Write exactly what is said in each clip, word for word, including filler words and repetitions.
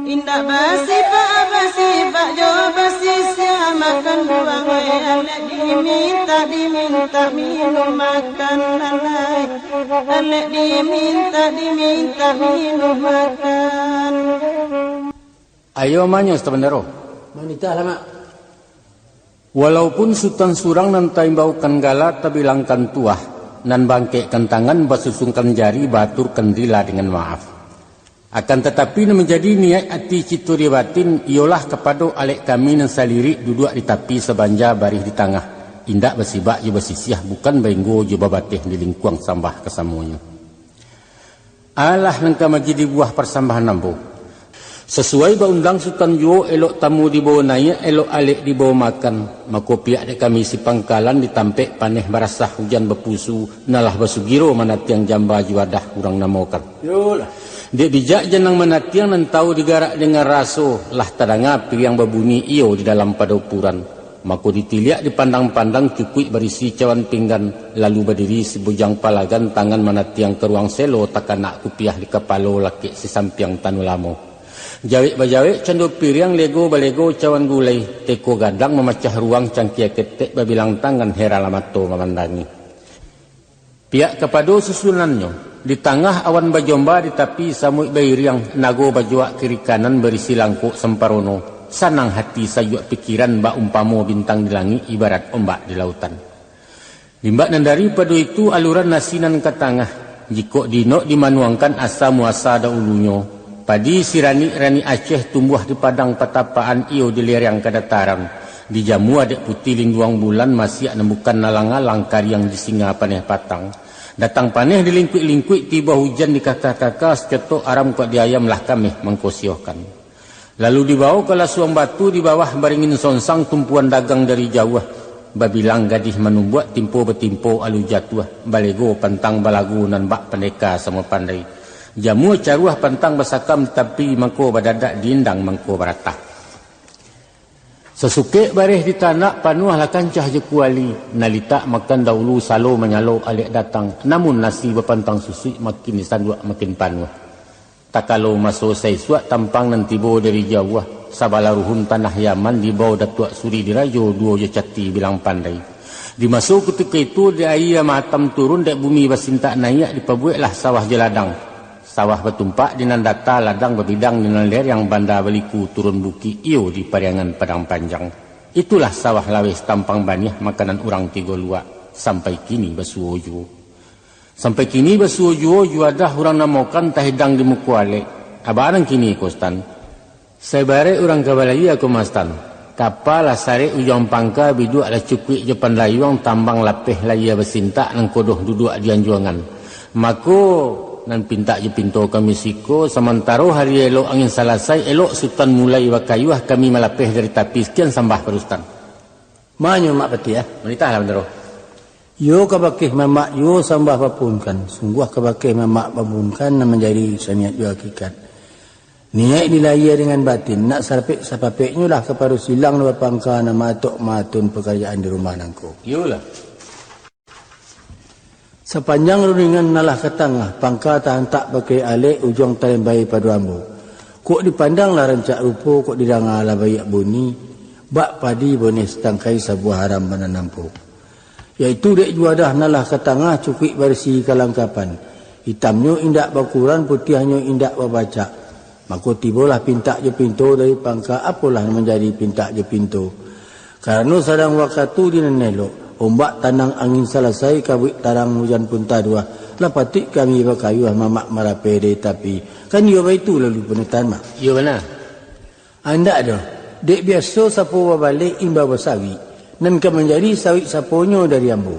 Indak basifak-basifak jo basisiah makan buah, alek dimintak-dimintak minum makan, alai. Alek dimintak-dimintak minum makan. Ayo manyo, Sutan Bandaro. Manitahlah, Mak. Walaupun Sutan surang nan taimbaukan gala tabilangkan tuah, nan bangkekkan tangan basusungkan jari baaturkan rila dengan maaf. Akan tatapi nan manjadi niaik ati cito di batin iyolah kapado alek kami nan salirik duduak di tapi sabanja barih di tangah, indak basibak jo basisiah bukan bainggo jo babateh di lingkuang sambah kasamonyo. Alah nan ka manjadi buah parsambahan ambo. Sasuai baundang Sutan juo, elok tamu dibao naiak, elok alek dibao makan, mako pihak dek kami si pangkalan di tampek paneh barasah ujan bapusu, nalah basugiro manatiang jamba juadah urang namokan. Yolah. Dek bijak janang manatiang nan tau digarak dengan raso, lah tadanga piriang babunyi iyo di dalam padopuran. Mako ditiliak dipandang-pandang cukuik barisi cawan pinggan, lalu badiri si bujang palagan tangan manatiang ka ruang selo takanak kupiah di kapalo lakek si sampiang tanu lamo. Jawek bajawek cando piriang lego balego cawan gulai, teko gadang mamacah ruang cangkia ketek babilang tangan heran lah mato mamandangi. Piak kapado susunannyo, di tangah awan bajomba di tapi samuik bairiang nago bajuak kiri kanan barisi langkok samparono, sanang hati sayuak pikiran bak umpamo bintang di langik ibarat ombak di lautan. Limbak nan daripado itu aluran nasi nan ka tangah, jikok dinok dimanuangkan asa muasa daulunyo, padi siranik-ranik Aceh tumbuah di padang patapakan iyo di lereng kadataran, dijamua dek puti linduang bulan masiak nan bukan alang-alang kariang di singa paneh patang. Datang paneh di lingkuik-lingkuik, tibo hujan di kaka-kaka, sacotok aram kok di ayam lah kameh mangkosiohkan. Lalu dibao ka lasuang batu di bawah baringin sonsang tumpuan dagang dari jauah. Babilang gadih manumbuak timpo batimpo alu jatuah, balego pantang balagu nan bak pandeka samo pandai. Jamua caruah pantang basakam tapi mangko badadak diindang mangko baratah. Sasukek bareh di tanak panuah lah kancah jo kuali, nalitak makan daulu salo manyalo alek datang, namun nasi bapantang susuik makin disanduak makin panuah. Takalo maso saisuak tampang nan tibo dari jauah, sabalah ruhun tanah Yaman dibao Datuak Suri Dirajo duo jo cati bilang pandai. Di maso kutiko itu dek aia matam turun dek bumi basintak naiak dipabueklah sawah jo ladang. Sawah batumpak di nan data, ladang babidang di nan lereng, banda baliku turun bukik iyo di Pariangan Padang Panjang. Itulah sawah laweh tampang baniah makanan urang tigo luak, sampai kini basuo juo. Sampai kini basuo juo juadah urang namokan tahidang di muko alek. Aba nan kini ko, Sutan? Sabarek urang ka balayia ko mah, Sutan. Kapa lah sarek ujuang pangka, biduak lah cukuik jo pandayuang, tambang lapeh layia basintak, nangkodoh duduak di anjuangan. Mako, nan pintak jo pinto kami siko, samantaro hari elok angin salasai, elok Sutan mulai bakayuah, kami malapeh dari tapi. Sakian sambah pado Sutan. Manyo Mak Patiah. Manitahlah, Bandaro. Iyo kabakeh mamak juo sambah bapuhunkan, sungguah kabakeh mamak bapuhunkan nan manjadi saniat jo hakikat. Niaik di lahia dengan batin, nak sarapek-sapapeknyo lah kapado silang nan bapangka nan maatok-maatun pakarajaan di rumah nangko. Iyolah. Sapanjang runingan nan lah ka tangah, pangka taantak pakai alek, ujuang talembai pado ambo. Kok dipandang lah rancak rupo, kok didanga lah baiak bunyi, bak padi boneh satangkai sabuah haram bana nampo. Yaitu dek juadah nan lah ka tangah cukuik barisi kalangkapan, itamnyo indak bakuran, putiahnyo indak babacak. Mako tibolah pintak jo pinto dari pangka, apolah nan manjadi pintak jo pinto. Karano sadang wakatu di nan elok, ombak tanang angin salasai, kabuik tarang ujan pun taduah, lah patuik kami bakayuah mamak marapeh dari tapi. Kan iyo baitu lalu panitahan, Mak? Iyo bana. Andak doh, dek biaso sapo babaleh imbau basawik, nan ka manjadi sawik saponyo dari ambo.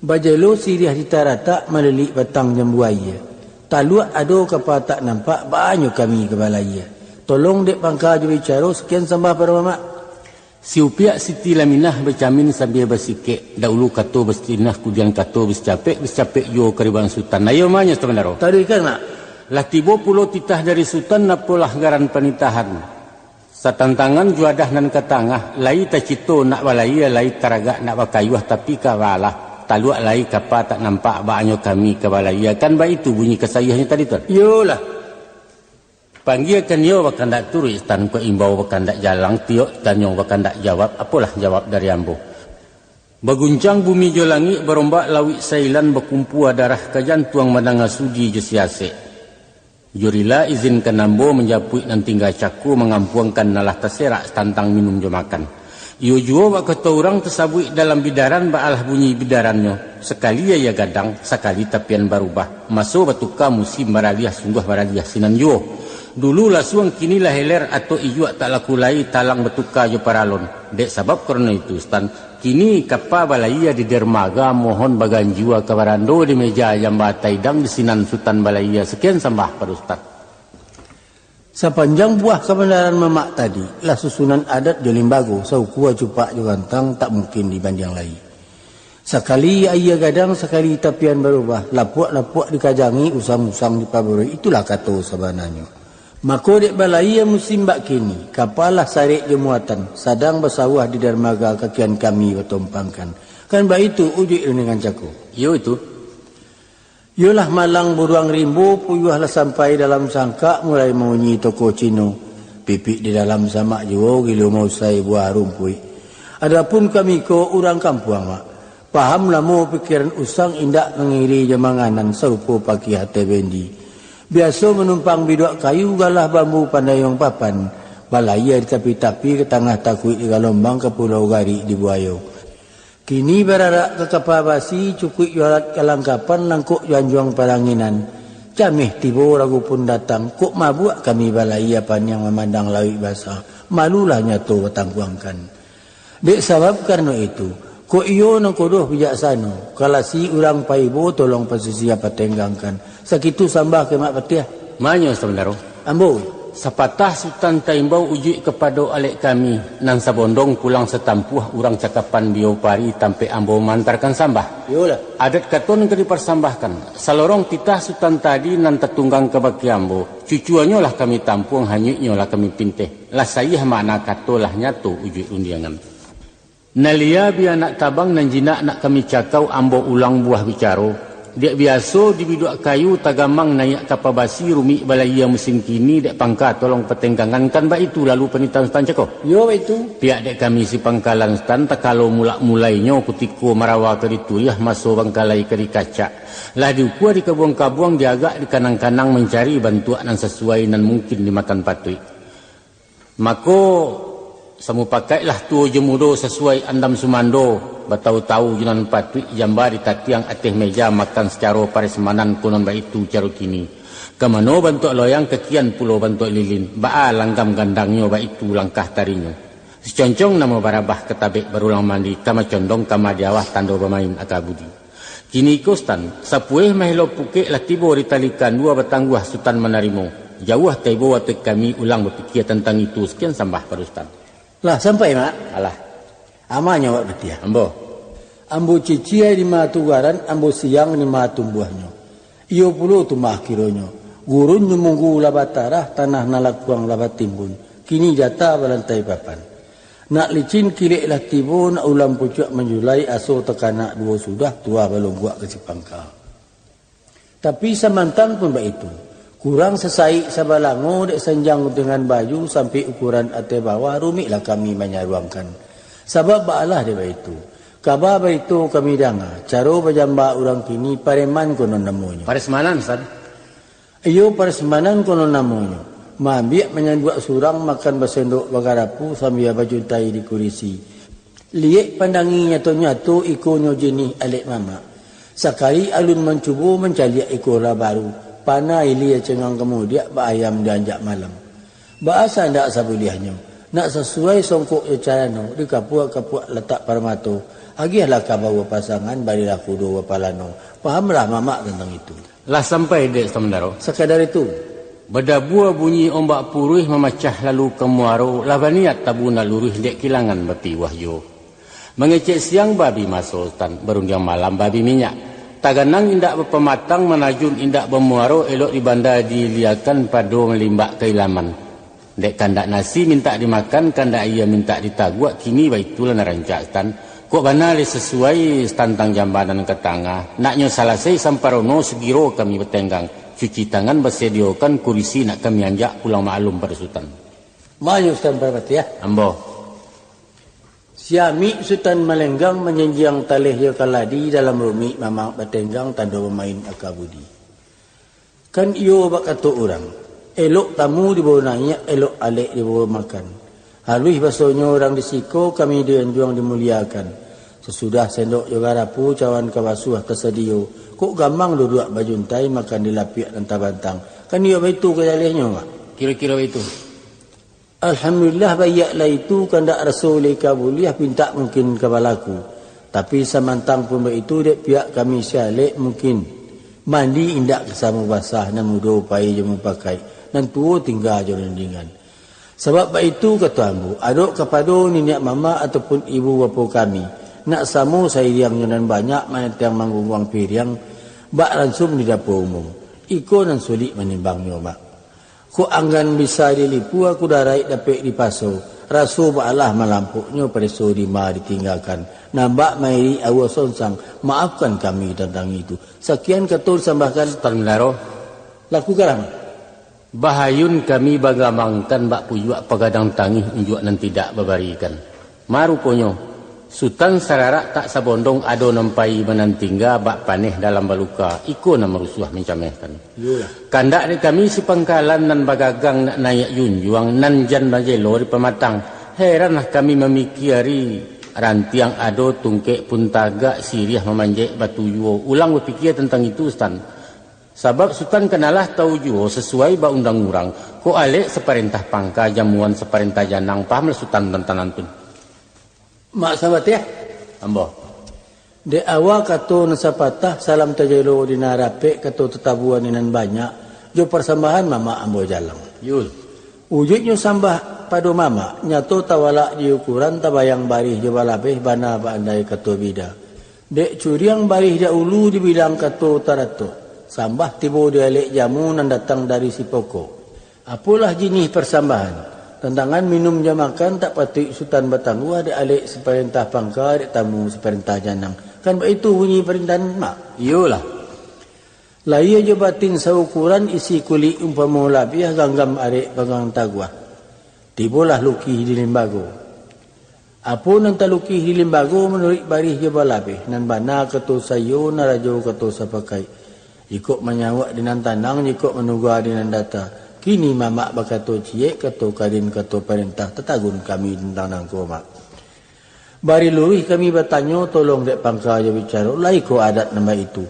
Bajelo siriah di taratak, malilik batang jambu aia. Taluak ado kapa tak nampak, baanyo kami ka balayia. Tolong dek pangka jo bicaro, sakian sambah pado mamak. Si Upiak Siti Laminah bacamin sambia basikek, daulu kato basinah, kudian kato basicapek, basicapek juo kariban Sutan. Ayo manyo, Sutan Bandaro. Taruihkan, Mak. Lah tibo pulo titah dari Sutan, apolah garan panitahan. Satantangan juadah nan ka tangah, lai tacito nak balayia, lai taragak nak bakayuah, tapi ka balah, taluak lai kapa tak nampak, baanyo kami ka balayia. Kan baitu bunyi kasahiahnyo tadi, Tuan? Iyolah. Panggiakan iyo bakandak turuik, Sutan, kok imbau bakandak jalang, tiok tanyo bakandak jawab, apolah jawab dari ambo. Baguncang bumi jo langik, barombak lauik sailan, bakumpua darah ka jantuang, mandanga sudi jo siasek. Jo rila izinkan ambo manjapuik nan tingga cako, mangampuangkan nan lah taserak tantang minun jo makan. Iyo juo bak kato urang tasabuik dalam bidaran, baalah bunyi bidarannyo, sakali aia gadang, sakali tapian barubah, maso batuka musim baraliah, sungguah baraliah sinan juo. Dulu lasuang, kini lah heler, atok ijuak tak laku lai, talang batuka jo paralon. Dek sabab karano itu, Sutan, kini kapa balaia di dermaga, mohon baganjua ka barando, di meja jamba taidang, di sinan Sutan balaia. Sakian sambah pado Sutan. Sapanjang buah kabandaran mamak tadi, lah susunan adat jo limbago, saukua cupak jo gantang, tak mungkin dibandiang lai. Sakali aia gadang, sakali tapian barubah, lapuak-lapuak dikajangi, usang-usang dipabarui, itulah kato sabananyo. Mako dek balaia musim bak kini, kapa lah sarek jo muatan, sadang basawah di darmaga, kakian kami batompangkan. Kan baitu ujuik rundingan cako. Iyo itu. Iyolah malang buruang rimbo, puyuah lah sampai dalam sangkak, mulai maunyi toko Cino. Pipik di dalam samak juo, gilo mausai buah rumpuik. Adapun kami ko urang kampuang, Mak. Paham lamo pikiran usang, indak mangiri jo manganan, sarupo pakiah ateh bendi. Biaso manumpang biduak kayu, galah bambu pandayuang papan, balaia di tapi-tapi, ka tangah takuik di galombang, ka pulau garik di buayo. Kini bararak ka kapa basi, cukuik jo alat kalangkapan, langkok jo anjuang paranginan. Cameh tibo, ragu pun datang, kok mabuak kami balaia paniang, mamandang lauik basa, malulah nyato batangkuangkan. Dek sabab karano itu, kok iyo nan kodoh bijaksano, kalasi urang paibo, tolong pasisia patenggangkan. Sakitu sambah ka Mak Patiah. Manyo, Sutan Bandaro? Ambo. Sapatah Sutan taimbau, ujuik kapado alek kami, nan sabondong pulang satampuah, urang cakapan Bio Pari, tampek ambo maantarkan sambah. Iyolah. Adat kato nan ka diparsambahkan, salorong titah Sutan tadi nan tatunggang kabake ambo, cucuanyo lah kami tampuang, hanyuiknyo lah kami pinteh, lah saiah makna kato, lah nyato ujuik rundiangan. Nan lia bia nak tabang, nan jinak nak kami cakau, ambo ulang buah bicaro. Dek biaso di biduak kayu, tagamang naiak kapa basi, rumik balaia musim kini, dek pangka tolong patenggangan, kan baitu lalu panitahan Sutan cako? Iyo, baitu. Piak dek kami si pangkalan Sutan, takalo mulak-mulainyo, kutiko marawa ka dituriah, maso bangkalai ka dikacak. Lah diukua dikabuang-kabuang, diagak dikanang-kanang, mancari bantuak nan sasuai, nan mungkin dimakan patuik. Mako, samupakaiklah tuo jo mudo, sasuai andam sumando, batau-tau jo nan patuik, jamba ditatiang ateh meja, makan sacaro parasmanan, konon baitu caro kini. Ka mano bantuak loyang, kakian pulo bantuak lilin, baa langgam gandangnyo, baitu langkah tarinyo. Siconcong namo barabah, katabek barulang mandi, ka macondong ka madiawah, tando bamain aka budi. Kiniko Sutan, sapueh maelo pukek, lah tibo di tali kandua, batangguah Sutan manarimo. Jauah taibo ateh kami, ulang bapikia tantang itu, sakian sambah pado Sutan. Lah sampai, Mak? Alah. Amanyo awak Patiah. Ambo. Ambo cicia di ma tugaran, ambo siang di ma tumbuahnyo. Iyo pulo tu mah kironyo. Gurun nyumunggu lah batarah, tanah nan lakuang lah batimbun. Kini jata balantai papan. Nak licin kilek lah tibo, nak ulam pucuak manjulai, aso takanak duo sudah, tuah balongguak ka sipangka. Tapi samantang pun baitu, kurang sasaik sabalango, dek sanjang dengan baju, sampik ukuran ateh bawah, rumiklah kami manyaruangkan. Sabab baalah dek baitu, kaba barito kami danga, caro bajamba urang kini, pareman konon namonyo. Paresmanan, San? Iyo, paresmanan konon namonyo. Maambiak manyanduak surang, makan basendok bagarapu, sambia bajuntai di kurisi. Liek pandangi nyato-nyato, ikonyo jinih alek mamak. Sakali alun mancubo, mancaliak iko lah baru. Panah ilia cengang kamudiak, baayam dianjak malam. Baa sa ndak sabuliahnyo, nak sasuai songkok jo carano, dikapuak-kapuak latak parmato, agiahlah ka bapasangan, barilah kudo bapalano. Pahamlah mamak tantang itu. Lah sampai dek Sutan Bandaro? Sakadar itu. Badabua bunyi ombak puruih, mamacah lalu ka muaro, lah baniat tabu nak luruih, dek kilangan bapiwah juo. Mangecek siang babi maso, Sutan, barundiang malam babi minyak. Taganang indak bapamatang, manajun indak bamuaro, elok di banda diiliakan, pado malimbak ka ilaman. Dek kandak nasi mintak dimakan, kandak aia mintak ditaguak, kini baitulah nan rancak, Sutan. Kok bana lai sasuai, Sutan, tantang jamba nan ka tangah. Naknyo salasai samparono, sagiro kami batenggang. Cuci tangan, basadiokan kurisi nak kami anjak pulang maklum pado Sutan. Mano Sutan Parpatiah? Ambo. Siamik Sutan Malenggang manjanjiang taleh jo kaladi dalam rumik mamak batenggang tando bamain aka budi. Kan iyo bak kato urang, elok tamu dibawo naiak, elok alek dibawo makan. Haluih basonyo urang di siko, kami di anjuang dimuliakan. Sasudah sendok jo garapu cawan ka basuah tasadio, kok gamang duduak bajuntai makan di lapiak nan tabantang. Kan iyo baitu ka jalehnyo, Mak? Kiro-kiro baitu. Alhamdulillah, baiak lah itu, kandak raso ulih ka buliah, pintak mungkin ka balaku. Tapi samantang pun baitu, dek pihak kami si alek mungkin mandi indak ka samo basah, nan mudo pai jo mupakaik, nan tuo tingga jo rundingan. Sabab baitu kato ambo, adok kapado niniak mamak ataupun ibu bapo kami, nak samo sairiang jo nan banyak manatiang manggungguang piriang, bak ransum di dapua umum. Iko nan sulik manimbangnyo, Mak. Kok anggan bisa dilipua, kudaraik dapek dipaso, raso baalah malampoknyo pareso dima ditinggakan, nan bak mairik aua sonsang, maafkan kami tantang itu. Sakian kato disambahkan. Sutan Mandaro. Lakukanlah, Mak. Bahayun kami bagamangkan bak puyuak pagadang tangih unjuak nan tidak babarikan. Maruponyo, Sutan sararak tak sabondong ado nan pai manantingga bak paneh dalam baluka, iko nan marusuah mancamehkan. Iyolah. Kandak dek kami si pangkalan nan bagagang nak naiak junjuang, nan jan bajelo di pamatang. Heranlah kami mamikiari, rantiang ado, tungkek pun tagak, siriah mamanjek batu juo. Ulang bapikia tantang itu, Sutan. Sabab Sutan kanalah tau juo, sasuai ba undang urang, kok alek saparentah pangka, jamuan saparentah janang, pahamlah Sutan tantang nan tu. Mak Sabatiah. Ambo. Dek awa kato nan sapatah, salam tajelo di nan rapek, kato tatabuan di nan banyak, jo parsambahan mamak ambo jalang. Yul. Ujuiknyo sambah pado mamak, nyato tawalak di ukuran, tabayang barih jo balabeh, bana baandai kato bida. Dek curiang barih dahulu dibilang kato taratok, sambah tibo di alek jamu nan datang dari si pokok. Apolah jinih parsambahan, tantangan minum jo makan tak patuik Sutan batangguah dek alek saparentah pangka, dek tamu saparentah janang. Kan baitu bunyi parintahan, Mak? Iyolah. Lahia jo batin saukuran, isi kulik umpamo labiah, ganggam arek panggang taguah. Tibolah lukih di limbago. Apo nan talukih di limbago manuruik barih jo balabeh, nan bana kato saiyo, nan rajo kato sapakaik. Jikok manyauak di nan tanang, jikok manuga di nan data. Kini mamak bakato ciek, kato karin, kato parentah, tatagun kami tantang nangko, Mak. Bari luruih kami batanyo, tolong dek pangka jo bicaro, lai ko adat nan baitu.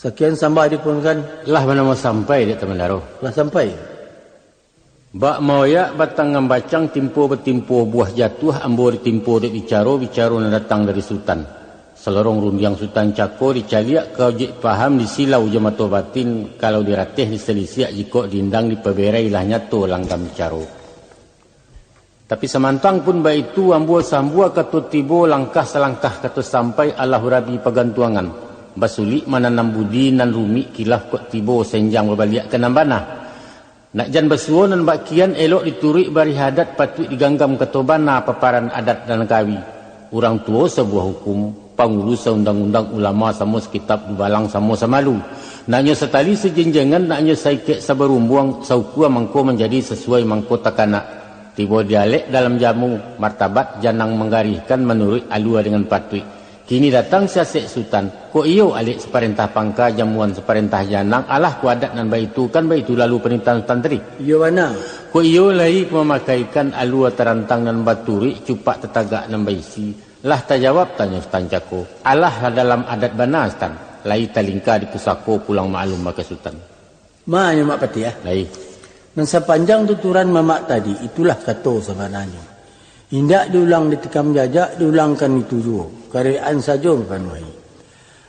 Sakian sambah dipunkan. Lah banamo sampai dek Tamandaro. Lah sampai. Bak maoyak batang ngambacang, timpo batimpo buah jatuah, ambo ditimpo dek bicaro, bicaro nan datang dari Sutan. Salorong rundiang Sutan cako, dicaliak ka ujuik paham, disilau jo mato batin, kalau dirateh disalisiak, jikok diindang dipaberai, lah nyato langgam bicaro. Tapi samantang pun baitu, ambo sambua kato tibo, langkah salangkah kato sampai, alah urabi pagantuangan. Basulik mananam budi, nan rumik kilaf kok tibo, senjang babaliak ka nan bana. Nak jan basuo nan bak kian, elok dituruik barih adat, patuik diganggam kato bana, paparan adat nan kawi. Urang tuo sabuah hukum, pangulu saundang-undang, ulama samo sakitab, dubalang samo samalu. Naknyo satali sajenjengan, naknyo saikek sabarumbuang, saukua mangko manjadi, sasuai mangko takanak. Tibo di alek dalam jamu, martabat janang manggarihkan, manuruik alua dengan patuik. Kini datang si asek Sutan, kok iyo alek saparentah pangka, jamuan saparentah janang, alah ko adat nan baitu, kan baitu lalu parintahan Sutan tadi? Iyo bana. Kok iyo lai ko mamakaikan alua tarantang nan baturuik, cupak tatagak nan baisi? Lah tajawab tanyo Sutan cako, alah lah dalam adat bana Sutan, lai talingka di pusako, pulang maklum baka Sutan. Ma nyo Mak Patiah. Lai. Nan sapanjang tuturan mamak tadi, itulah kato sabananyo. Indak diulang ditikam jajak, diulangkan itu juo, karajaan sajo mapanuahi.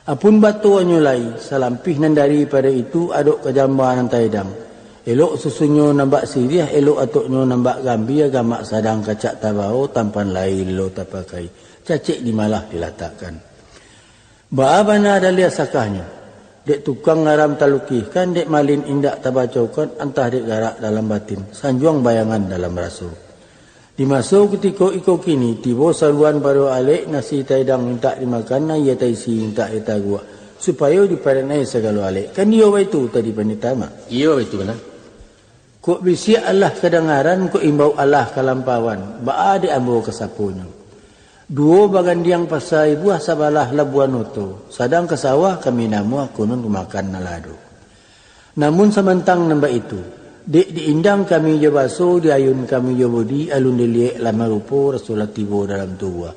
Apun batonyo lai, salampih nan daripado itu, adok ka jamba nan taedang. Elok susunnyo nan bak siriah, elok atoknyo nan bak gambia, gamak sadang kacak tabao, tampan lai lo tapakai, cacek di malah dilatakkan. Baa bana daliah sakahnyo, dek tukang ngaram talukihkan, dek malin indak tabacokan, antah dek garak dalam batin, sanjuang bayangan dalam raso. Di maso kutiko iko kini, tibo saruan pado alek, nasi taedang mintak dimakan, aia taisi mintak ditaguak. Supayo diparenai sagalo alek. Kan iyo baitu tadi pandita, Mak? Iyo, baitu bana. Kok bisiak alah kadangaran, kok imbau alah kalampauan, baa dek ambo ka saponyo? Duo bagandiang pasa ibuah sabalah labuan oto, sadang ka sawah kami namuah konon rumakan nan lado. Namun samantang nan baitu, dek diindang kami jo baso, diayun kami jo bodi, alun diliek lah marupo, raso lah tibo dalam tubuah.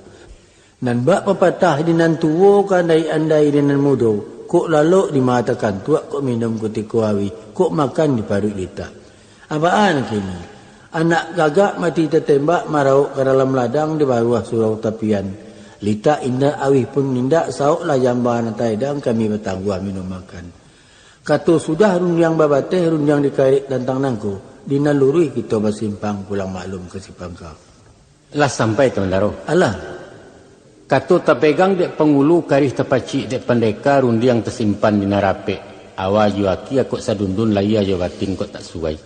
Nan bak papatah di nan tuo ka andai-andai di nan mudo, kok lalok di mata kantuak, kok minum kutiko auih, kok makan di paruik litak. Abaan kini, anak gagak mati tatembak marauk ka dalam ladang di baruah surau tapian. Litak indak, auih pun indak, saoklah jamba nan taedang kami batangguah minum makan. Kato sudah rundiang babateh, rundiang dikarek tantang nangko, di nan luruih kito basimpang pulang maklum ka si pangka. Lah sampai, Tuan Daro? Alah. Kato tapegang dek pangulu, karih tapacik dek pandeka, rundiang tasimpan di nan rapek. Awa jo aki akok sadundun, lahia jo batin kok tak suai.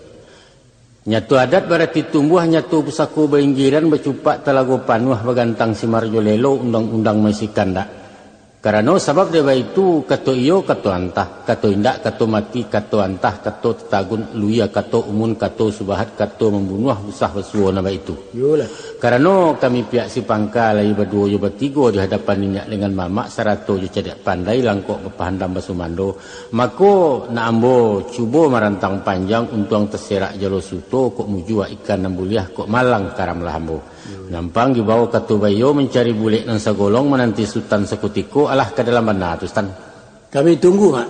Nyato adat barati tumbuah, nyato pusako bainggiran, bacupak talago panuah, bagantang simar jo lelo, undang-undang maisi kandak. Karano sabab dek baitu, kato iyo, kato antah, kato indak, kato mati, kato antah, kato tatagun, luya, kato umun, kato subahat, kato mambunuah, usah basuo nan baitu. Iyolah. Karano kami pihak si pangka lai baduo jo batigo di hadapan niniak dengan mamak, sarato jo cadiak pandai, langkok bapahandam basumando, mako, nak ambo cubo marantang panjang, untuang taserak jalo suto, kok mujua ikan nan buliah, kok malang karamlah ambo. Nampang dibao kato baiyo, mancari bulek nan sagolong, mananti sutan sakutiko, alah ka dalam bana tu, Sutan. Kami tunggu, Mak.